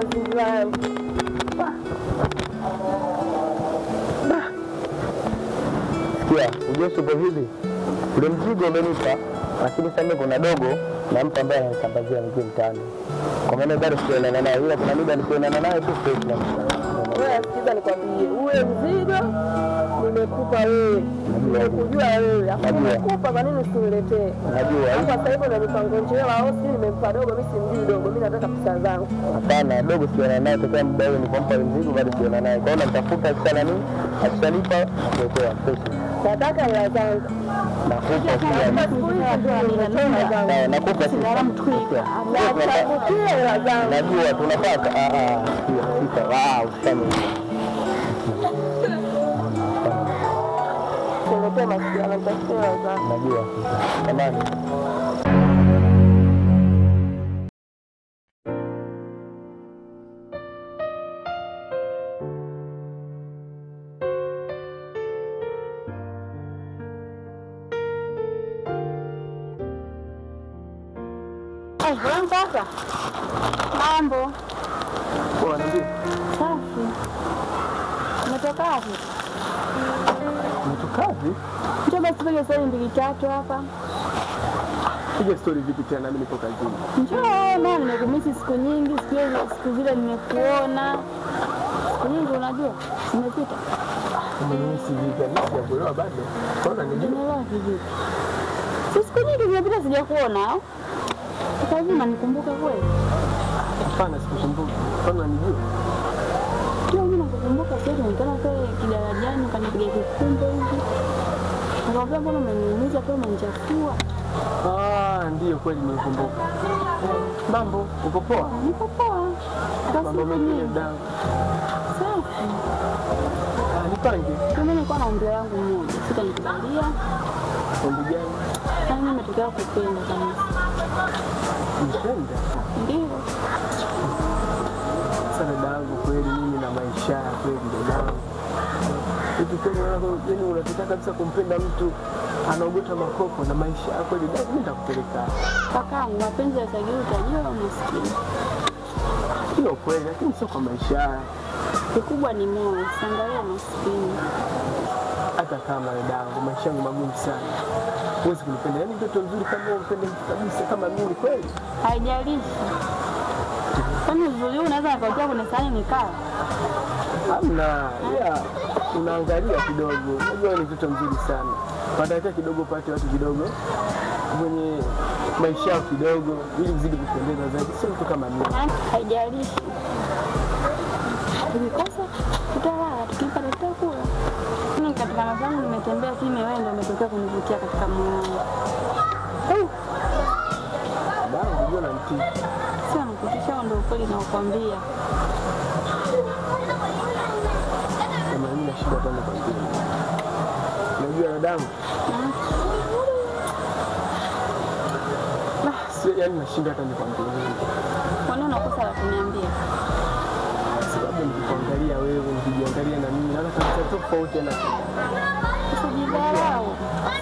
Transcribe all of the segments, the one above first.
mazingira yangu. Sikia, ujue upo hivi. Ule mzigo umenipa, lakini sasa kuna dogo na mtu ambaye ananisambazia mzigo mtaani. Kwa maana bado sijaonana naye, ila kuna muda nikionana naye tu fresh na wewe. Sikiza nikwambie, ule mzigo nimekupa wewe. Nimekujua wewe. Afu nimekupa kwa nini usiniletee? Najua. Sasa hivi na mipango njema au si nimempa dogo, mimi simjui dogo, mimi nataka pesa zangu. Hapana, dogo siona naye tokea muda huo nilipompa mzigo bado siona naye. Kwa hiyo namtafuta akisha nini? Akishanipa nakuletea fresh. Nataka hela zangu. Nakupa kila. Nakupa hela zangu. Najua tunapata. Ah, usifanye hivyo. Najua. Tamam. Sasa. Mambo. Poa, niambie. Safi. Umetoka wapi? Umetoka wapi? Njoo basi tupige story 2 3 hapa. Piga story vipi tena, mimi nipo kazini. Njoo, na nimekumisi siku nyingi, siku zile nimekuona. Siku nyingi unajua, zimepita. Umenimisi vipi? Mimi sijakuelewa bado. Kwa nini unanijua? Siku nyingi zimepita sijakuona au? Sasa hivi unanikumbuka kweli? Hapana, sikukumbuki. Kwani unanijua? Ndio, mimi nakukumbuka sasa. Nilikuwa pale kidarajani ukanipiga kikumbo hivi. Nikamwambia mbona umeniumiza kwa umenichafua? Ah, ndio kweli nimekumbuka. Mambo, uko poa? Niko poa. Mambo mengi dadangu. Safi. Ah, nipange. Mimi nilikuwa na ombi langu mmoja, sitanikubalia. Ombi gani? Mimi nimetokea kupenda kabisa. Mpenda? Ndio. Sasa dadangu kweli mimi na maisha ya kweli dadangu. Hivi kweli unaona unataka kabisa kumpenda mtu anaogota makopo na maisha yako kweli dadangu, mimi nitakupeleka. Kaka, mapenzi ya tajiri utajua au maskini? Hiyo kweli, lakini sio kwa maisha. Kikubwa ni moyo, sangalia maskini. Hata kama dadangu, maisha yangu magumu sana. Huwezi kunipenda. Yaani mtoto mzuri kama wewe umpende mtu kabisa kama mimi kweli? Haijalishi. Kwani uzuri unaweza nikautia kwenye sahani nikaa? Hamna. Yeah, unaangalia kidogo. Unajua ni mtoto mzuri sana. Baadaye kidogo upate watu kidogo mwenye maisha yao kidogo ili uzidi kupendeza zaidi. Sio mtu kama mimi. Haijalishi. Tukikosa tutalala, tukipata tutakula. Mimi katika mazangu nimetembea, si wewe ndio umetokea kunivutia katika moyo wangu. Bado unajua unanitisha. Sio nakutisha, ndio ukweli nakwambia. Kama mimi na shida tena kwambia. Unajua dadangu? Sio yani nashinda hata nikwambie nini. Kwa nini unakosa la kuniambia? Sababu nikikuangalia wewe, nikijiangalia na mimi naona kabisa tofauti na usijidharau.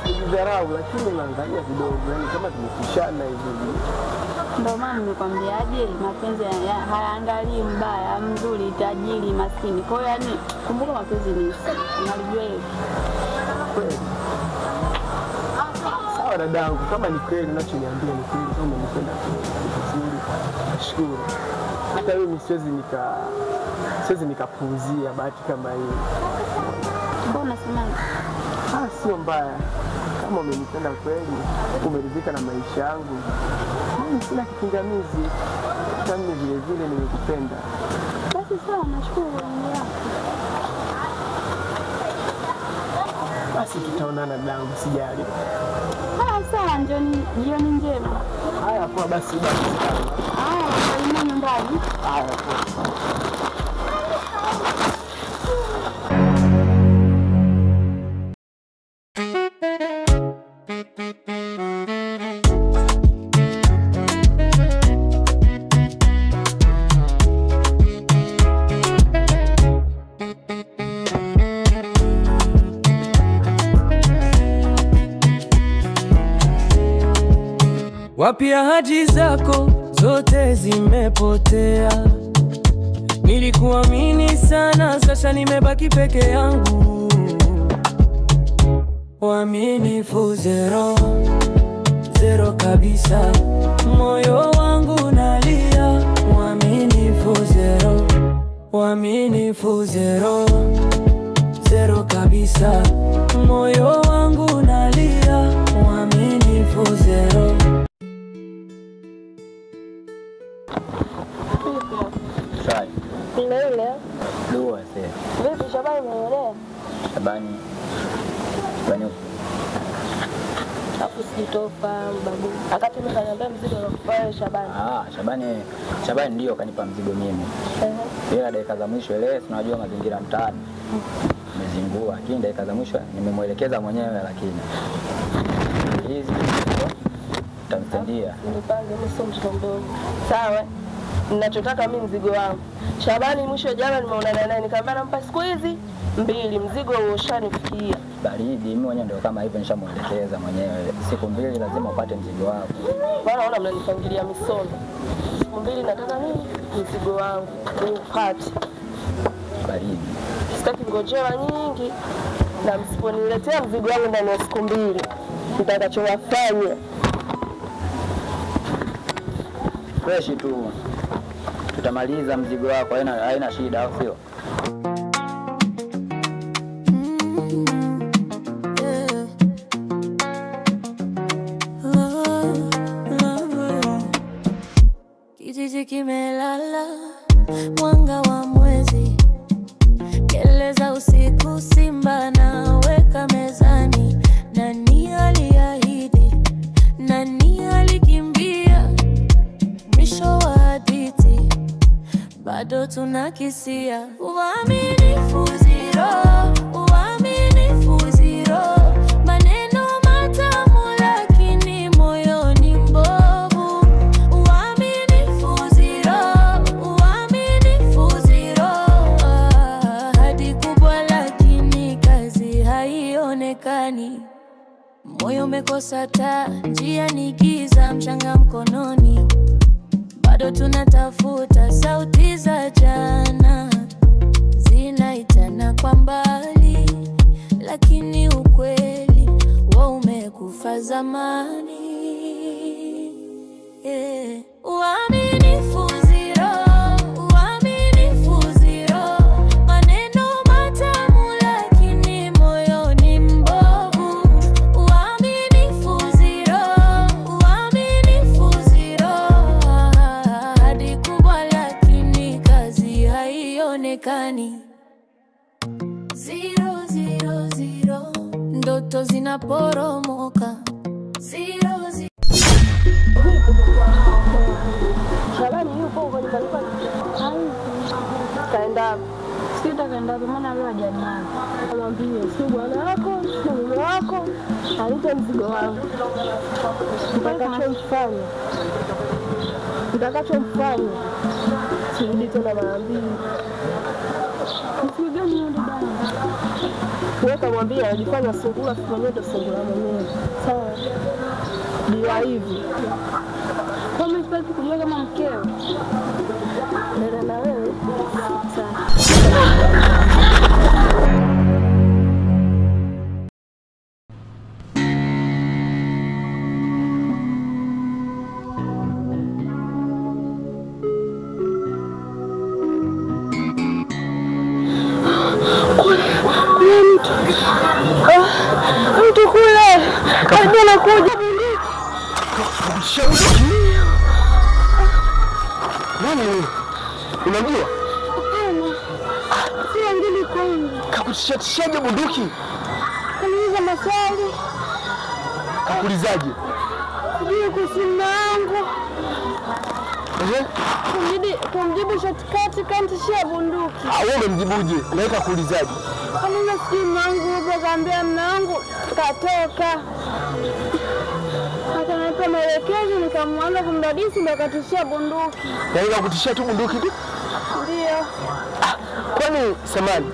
Usijidharau, lakini unaangalia kidogo, yani kama tumefishana hivi. Ndio maana nimekwambiaje, mapenzi hayaangalii mbaya, mzuri, tajiri, maskini. Kwa hiyo yani kumbuka mapenzi ni unalijua hilo. Kweli. Sawa dadangu, kama ni kweli unachoniambia ni kweli, kama umenipenda vizuri, nashukuru. Hata mimi siwezi nikapuuzia bahati kama hii. Mbona unasema? Ah, sio mbaya. Kama umenipenda kweli, umeridhika na maisha yangu, mimi sina kipingamizi. Hata mimi vile vile nimekupenda. Basi sawa, nashukuru kwa yako. Basi tutaonana dadangu, sijali. Ah, sawa, jioni njema. Haya poa basi basi. Haya, salimia nyumbani. Haya poa. Wapi ahadi zako zote zimepotea, Nilikuamini sana, sasa nimebaki peke yangu. Uaminifu zero, zero kabisa. Moyo wangu nalia. Uaminifu zero, uaminifu zero, zero kabisa. Moyo wangu nalia. Uaminifu zero. Sawa. Ile. Dua sasa. Vipi Shabani umeelewa? Shabani. Shabani. Hapo sijitofahamu babu. Wakati mimi kaniambia mzigo unakupa wewe Shabani. Ah, Shabani ndio kanipa mzigo mimi. Ila dakika za mwisho ile tunajua mazingira mtaani. Nimezingua, lakini dakika za mwisho nimemuelekeza mwenyewe, lakini hizi tamsaidia. Nipange mimi sio mtoto mdogo. Sawa. Ninachotaka mimi mzigo wangu. Shabani mwisho jana nimeonana naye nikamwambia nampa siku hizi 2 mzigo ushanifikia. Baridi mimi mwenyewe ndio kama hivyo nishamuelekeza mwenyewe. Siku 2 lazima upate mzigo wako. Bwana naona mnanipangilia misono. Siku 2 nataka nini? Mzigo wangu niupate. Baridi. Sitaki ngojewa nyingi na msiponiletea mzigo wangu ndani ya siku 2 nitakachowafanya. Fresh tu. Tutamaliza mzigo wako, haina shida au sio? Kijiji kimelala, mwanga wa mwezi, kelele za usiku, simba naweka mezani. Nani aliahidi? Nani alikimbia? Mwisho wa hadithi bado tunakisia. Uaminifu zero, uaminifu zero. Maneno matamu lakini moyoni mbovu. Uaminifu zero, uaminifu zero. Ahadi kubwa lakini kazi haionekani. Moyo umekosa taa, njia ni giza, mchanga mkononi. Bado tunatafuta sauti za jana, zinaitana kwa mbali, lakini ukweli wao umekufa zamani. Yeah. Uaminifu zero, uaminifu zero. Maneno matamu lakini moyoni mbovu. Uaminifu zero, uaminifu zero. Ahadi kubwa lakini kazi haionekani. 0 0 0, ndoto zinaporomoka. 0 0. Shabani yupo huko nyumbani kwake? Kaenda. Sio kaenda wapi maana leo hajaniaga. Mwambie sio bwana wako, sio mume wako, alete mzigo wangu. Nitakachomfanya. Sirudi tena mara 2. Mzigo gani huo dada? Wewe kamwambia anajifanya sungura, siku mwenyewe ndo sungura mwenyewe. Sawa. Bila hivi. Kwa mimi sipati kujua kama mkeo. Dada na wewe. Sawa. Mtu kule karibia nakuja. Nani huyu? Unamjua? Hapana. Si wengine kwangu. Kakutishatishaje bunduki? Kaniuliza maswali. Kakuulizaje? Sijui kuhusu mume wangu. Ehe. Kumjibu shortcut kanitishia bunduki. Ah, wewe umemjibuje? Na yeye kakuulizaje? Kaniuliza sijui mume wangu yupo, kaambia mume wangu katoka. Akanipa maelekezo nikamwanza kumdadisi ndo akatishia bunduki. Na yeye akakutishia tu bunduki tu? Ndio. Ah, kwani samani,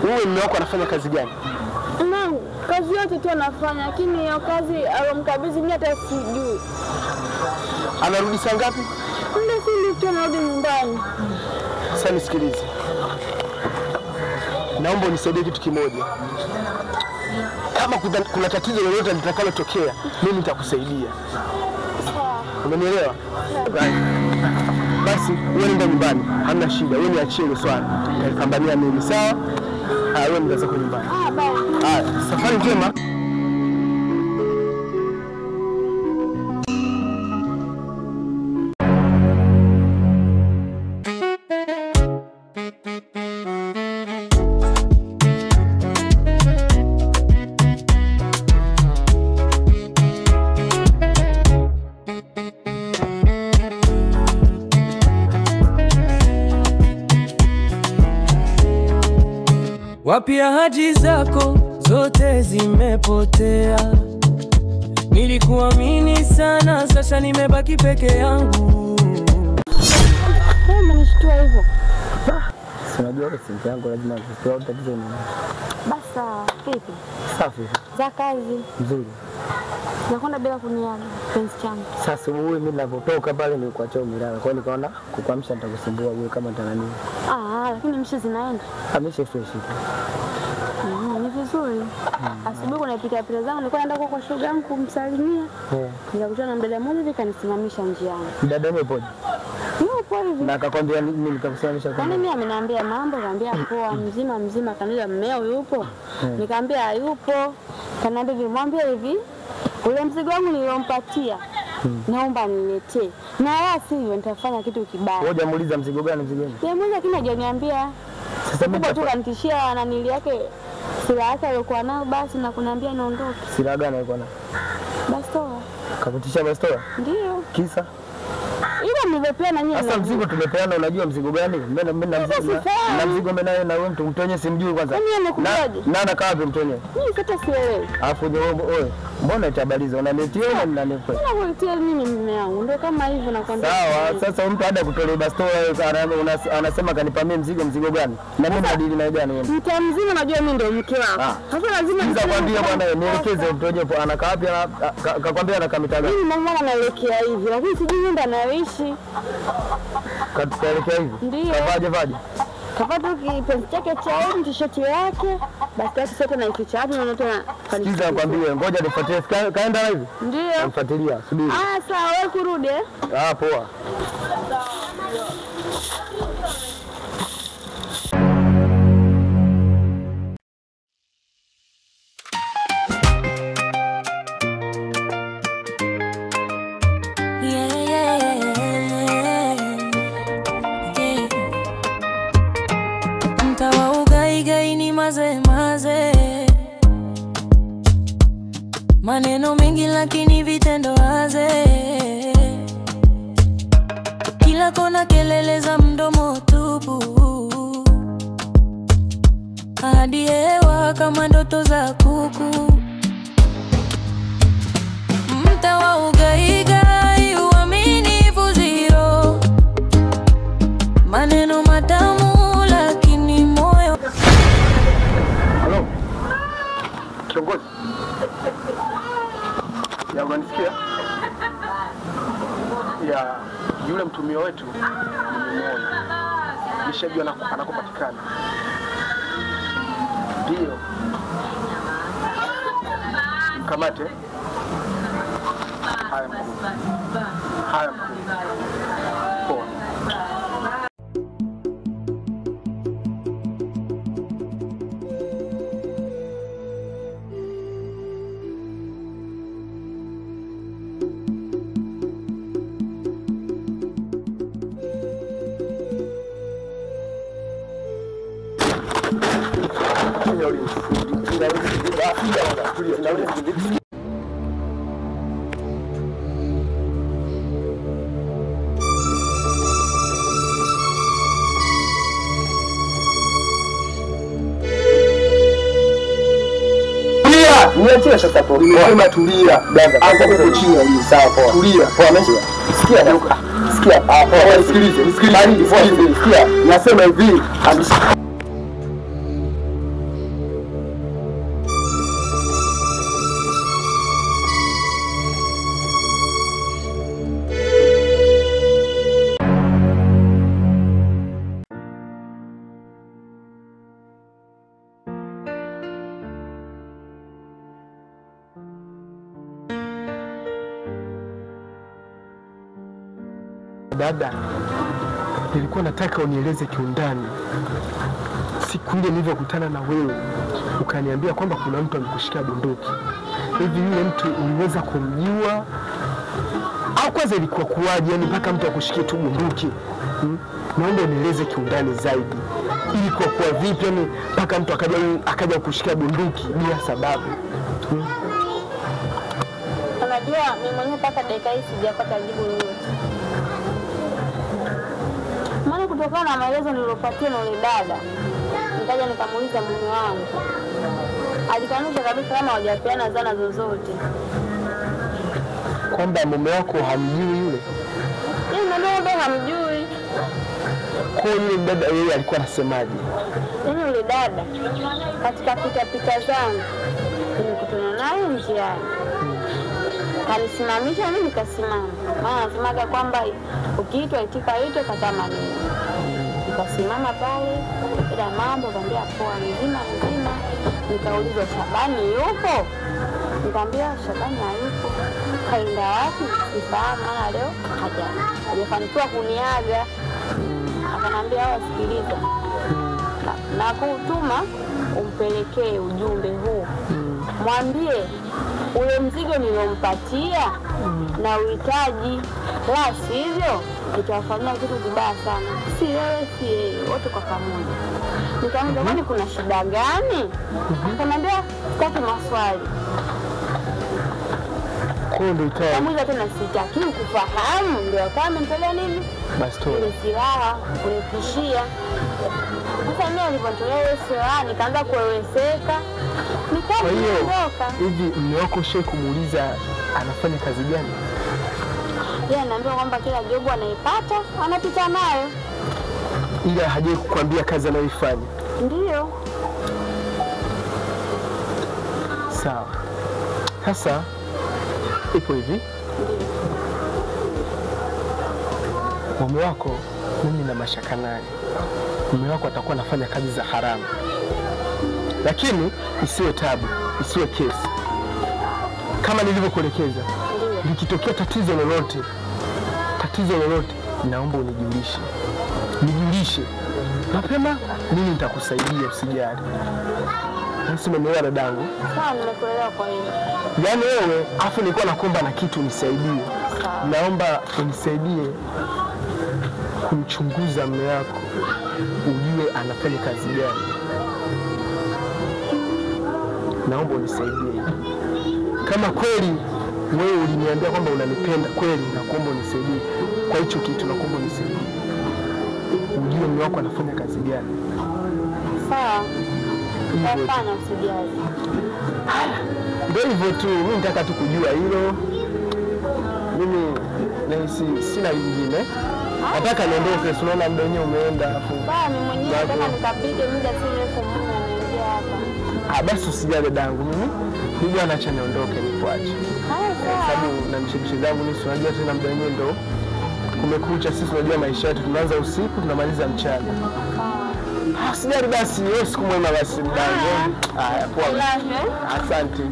wewe mume wako anafanya kazi gani? Mungu, kazi yote tu anafanya, lakini hiyo kazi alomkabidhi mimi hata sijui. Anarudi saa ngapi? Ndio si tu anarudi nyumbani. Sasa nisikilize. Naomba unisaidie kitu kimoja. Kama kuna tatizo lolote litakalotokea, mimi nitakusaidia. Umenielewa? Basi wewe nenda nyumbani, hamna shida. Wewe niachie hilo swala. Nitalipambania mimi, sawa? Haya, wewe nenda zako nyumbani. Ah, bye. Haya, safari njema. Wapi ahadi zako zote zimepotea. Nilikuamini sana, sasa nimebaki peke yangu. Wewe umenishtua hivyo. Si unajua wewe simu yangu lazima nikutoe tatizo nini? Basa, vipi? Safi. Za kazi. Nzuri. Nakwenda bila kuniaga penzi changu. Sasa wewe mimi ninapotoka pale nilikuacha umelala. Kwa hiyo nikaona kukuamsha nitakusumbua wewe kama nitani. Ah, lakini mshe zinaenda. Amesha fresh. Ni vizuri. Asubuhi kuna pika pika zangu nilikuwa naenda kwa shoga yangu kumsalimia. Nikakutana na mdada mmoja hivi kanisimamisha njiani. Mdada yupo? Yupo hivi. Na akakwambia nini nikakusimamisha kwa? Yaani mimi ameniambia mambo, kaambia poa mzima mzima, kaniambia mmeo yupo. Nikamwambia hayupo. Kaniambia hivi, mwambie hivi ule mzigo wangu niliompatia naomba niletee. Na la sivyo nitafanya kitu kibaya. Wewe hujamuuliza mzigo gani mzigo gani? Yeye mmoja lakini hajaniambia. Sasa mimi tu kanitishia na nili yake silaha yake aliyokuwa nayo basi na kuniambia niondoke. Silaha gani alikuwa nayo? Bastola. Kakutishia bastola? Ndio. Kisa? Ila nilivyopeana nyinyi. Sasa mzigo tumepeana, unajua mzigo gani? Mimi na mzigo. Na mzigo mimi naye na wewe mtu mtonye simjui kwanza. Mimi nimekujaje? Na na kaa wapi mtonye? Mimi hata sielewi. Alafu wewe mbona itabaliza? Unanitia au unanipa? Nakuletea mimi mume wangu. Ndio kama hivyo nakwambia. Sawa, sasa mtu hada kutolea bastola anasema kanipa mimi mzigo, mzigo gani? Na mimi nadili na gani wewe? Mtu mzima najua mimi ndio mke wako. Sasa lazima nikwambie bwana nielekeze mtonye anakaa wapi? Kakwambia anakaa mitaa gani? Mimi mama anaelekea hivi lakini sijui nyumba anayoishi. Kaelekea hivi? Ndio. Kavaje vaje? Kapata kipenzi chake cha orange, t-shirt yake. Basi yake sote na ificha hapo na tena. Sikiza nikwambie, ngoja nifuatilie. Kaenda hivi? Ndio. Namfuatilia, subiri. Ah, sawa, wewe kurudi eh? Ah, poa. Maneno mengi lakini vitendo haze. Kila kona kelele za mdomo tupu. Hadi hewa kama ndoto za kuku. Mtaa wa ugaigai, uaminifu zero. Maneno matamu lakini moyo. Halo. Kiongozi. Ya unanisikia? Ya yule mtumio wetu nimemuona. Nishajua anakopatikana. Ndio. Mkamate. Haya mkuu. Haya mkuu. Poa. Niachie sasa hapo. Nimesema tulia. Hapo uko chini ya sawa poa. Tulia. Poa mesha. Sikia. Sikia. Ah poa. Nisikilize. Nisikilize. Sikia. Nasema hivi. Dada, nilikuwa nataka unieleze kiundani. Siku ile nilivyokutana na wewe ukaniambia kwamba kuna mtu amekushikia bunduki. Hivi yule mtu uliweza kumjua? Au kwanza ilikuwa kuwaje yani mpaka mtu akushikie tu bunduki? Naomba unieleze kiundani zaidi. Ilikuwa kwa vipi yani mpaka mtu akaja kushikia bunduki bila sababu? Unajua mimi mwenyewe mpaka dakika hii sijapata jibu lolote. Maana kutokana na maelezo niliyopatiwa na yule dada, nikaja nikamuuliza mume wangu. Alikanusha kabisa kama hawajapeana zana zozote. Kwamba mume wako hamjui yule? Yeye ndio hamjui. Kwa yule dada yeye alikuwa anasemaje? Yaani yule dada katika pita zangu nilikutana naye njiani. Kanisimamisha mimi nikasimama. Maana anasemaga kwamba ukiitwa itika ito kata maneno. Nikasimama pale, ila mambo kaambia poa mzima mzima. Nikaulizwa Shabani yupo? Nikamwambia Shabani hayupo. Kaenda wapi? Sifahamu, maana leo hajafanikiwa kuniaga. Akanambia hawa sikiliza. Na kutuma umpelekee ujumbe huu. Mwambie ule mzigo nilompatia na uhitaji, la sivyo nitawafanyia kitu kibaya sana. Si wewe si yeye, wote kwa pamoja. Nikamwambia kwani kuna shida gani? Akanambia sitaki maswali. Nikamwambia tena sitaki kufahamu, ndio akawa amenitolea nini? Bastola. Ile silaha kunitishia. Sasa mimi nilipotolea ile silaha nikaanza kuweweseka. Nikaondoka. Hivi mume wako shehe kumuuliza anafanya kazi gani? Yeye anaambia kwamba kila jobu anaipata anapita nayo. Ila hajawahi kukuambia kazi anayoifanya? Ndio. Sawa. Sasa ipo hivi. Mume wako mimi na mashaka naye. Mume wako atakuwa anafanya kazi za haramu. Lakini isiwe tabu, isiwe kesi. Kama nilivyokuelekeza, likitokea tatizo lolote, naomba unijulishe. Nijulishe mapema, mimi nitakusaidia, usijali. Sasa umenielewa dadangu? Sawa, nimekuelewa kwa hiyo. Yaani wewe afu nilikuwa nakuomba na kitu unisaidie. Naomba unisaidie kumchunguza mume wako, ujue anafanya kazi gani. Naomba unisaidie. Kama kweli wewe uliniambia kwamba unanipenda kweli, nakuomba unisaidie kwa hicho kitu, nakuomba unisaidie. Ujue mume wako anafanya kazi gani. Sawa. Hapana, usijali. Ndio hivyo tu, mimi nataka tu kujua hilo. Mimi nahisi sina lingine. Nataka niondoke, si unaona muda wenyewe umeenda afu. Sawa, mimi mwenyewe nataka nikapige muda si mrefu mume anaingia hapa. Ah, basi usijali dadangu, mimi ni bwana acha niondoke nikuache. Sababu na mshibishe zangu mimi si unajua tena muda wenyewe ndo kumekucha. Sisi tunajua maisha yetu, tunaanza usiku tunamaliza mchana. Ah, sijali basi, wewe siku mwema basi mdango. Haya, poa. Asante.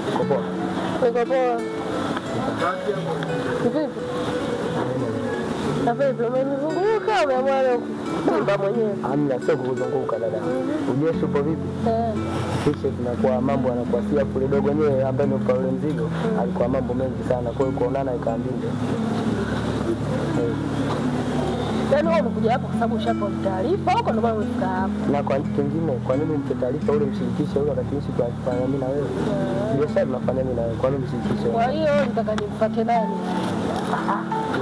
Niko poa. Vipi? Na vipi umenizunguka umeamua leo kuimba mwenyewe? Hamna, sio kukuzunguka dada. Ujue upo vipi? Kisha tunakuwa mambo yanakuwa si hapo dogo wenyewe ambaye ni kwa ule mzigo, alikuwa mambo mengi sana, kwa hiyo kuonana ikaambia. Yaani wewe umekuja hapa kwa sababu ushapewa taarifa huko ndio maana umefika hapa. Na kwa kingine, kwa nini umpe taarifa ule mshirikishe ule wakati sisi tunafanya mimi na wewe? Biashara tunafanya mimi na wewe, kwa nini mshirikishe? Kwa hiyo nitaka nimfuate nani?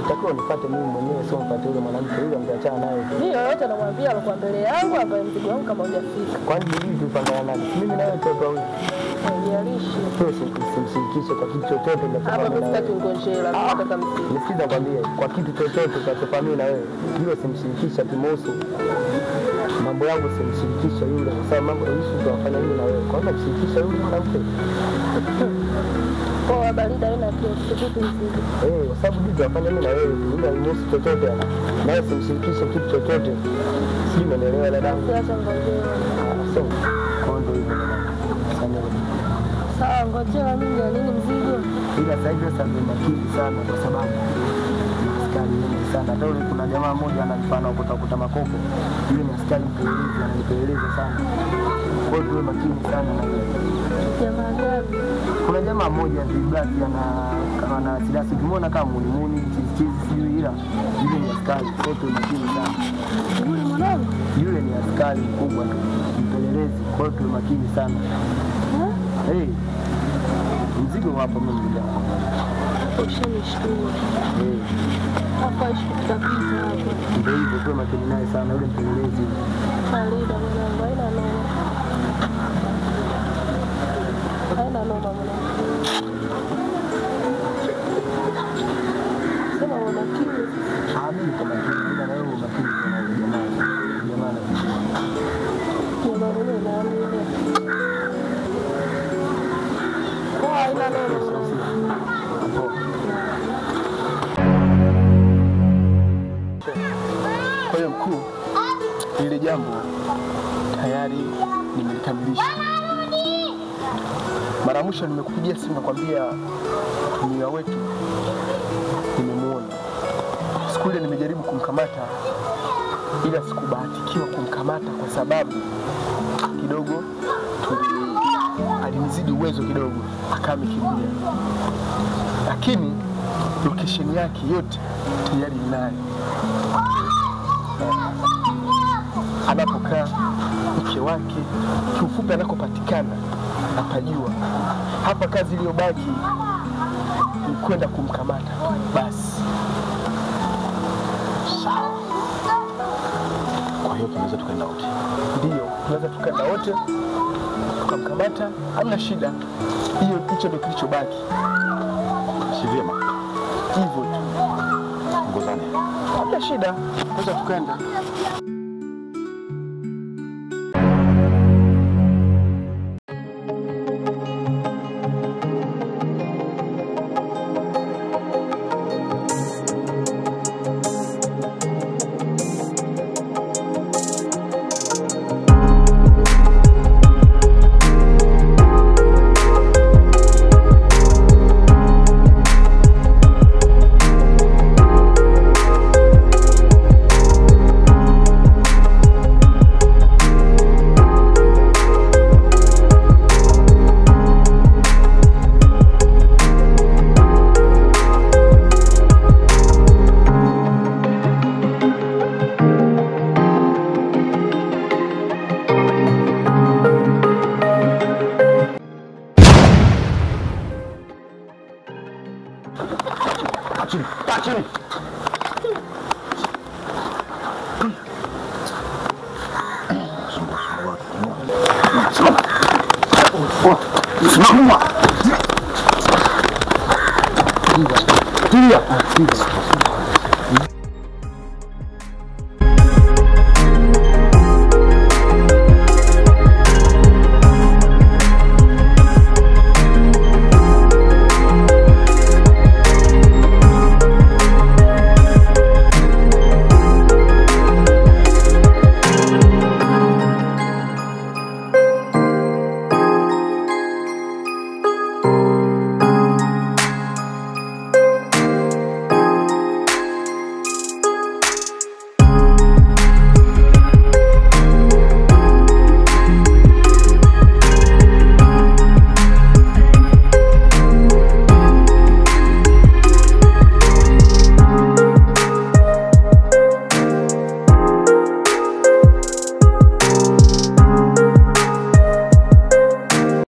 Utakuwa unifuate mimi mwenyewe, sio mfuate yule mwanamke yule angeachana naye. Mimi yoyote anamwambia alikuwa mbele yangu hapa mzigo wangu kama hujafika. Kwani nini tupangana nani? Mimi na wewe tu wawili. Haijalishi. Usimshirikishe kwa kitu chochote ninachofanya. Hapa mimi sitaki ngonjera, nataka mzigo. Nisikiza kwambie, kwa kitu chochote tunachofanya mimi na wewe, yule simshirikisha kimuhusu. Mambo yangu simshirikisha yule kwa sababu mambo yetu tunafanya mimi na wewe. Kwa nini mshirikisha yule mwanamke? Poa, baridi haina kesi, vipi mzigo? Kwa sababu bibi afanya mimi na wewe, mimi haimuhusu chochote yani. Naye simshirikishe kitu chochote. Sijui umeelewa dadangu. Acha ngojea. So, kwa ndio hivyo dadangu. Sawa, ngojea mimi ya nini mzigo? Ila sasa hivi sasa ni makini sana kwa sababu askari wengi sana. Hata yule kuna jamaa mmoja anajifanya kuta makopo. Yule ni askari mpelelezi, ananipeleleza sana. Kwa hiyo tuwe makini sana na yeye. Jamaa gani? Kuna jamaa mmoja Black ana kama na silaha, ukimwona kama munimuni chizi sijui, ila yule ni askari. Kwa hiyo tuwe makini sana. Yule mwanangu? Yule ni askari mkubwa tu, mpelelezi. Kwa hiyo tuwe makini sana. Hey, mzigo wapo mimi ndio. Ushanishtua. Hapa ishi kutapita hapo. Ndio hivyo, tuwe makini naye sana yule mpelelezi. Farida mwanangu, haina noma. Haina noma mwanangu. Sema uwe makini. Mimi niko makini, ila na wewe uwe makini kwa yule jamaa. Jamaa anajua. Jamaa mwenyewe naamini. Poa, haina noma mwanangu. Kwa hiyo mkuu, ile jambo tayari nimelikamilisha. Mara mwisho nimekupigia simu nakwambia mtumiwa wetu nimemuona. Siku ile nimejaribu kumkamata ila sikubahatikiwa kumkamata kwa sababu kidogo alinizidi uwezo kidogo, akamekimbia. Lakini location yake yote tayari ninayo. Anapokaa, mke wake, kiufupi anakopatikana napajua. Hapa kazi iliyobaki ni kwenda kumkamata basi. Sawa. Kwa hiyo tunaweza tukaenda wote? Ndio, tunaweza tukaenda wote tukamkamata, hamna shida. Hiyo hicho ndio kilichobaki. Si vyema hivyo tu. Ngozane. Hamna shida, tunaweza tukaenda.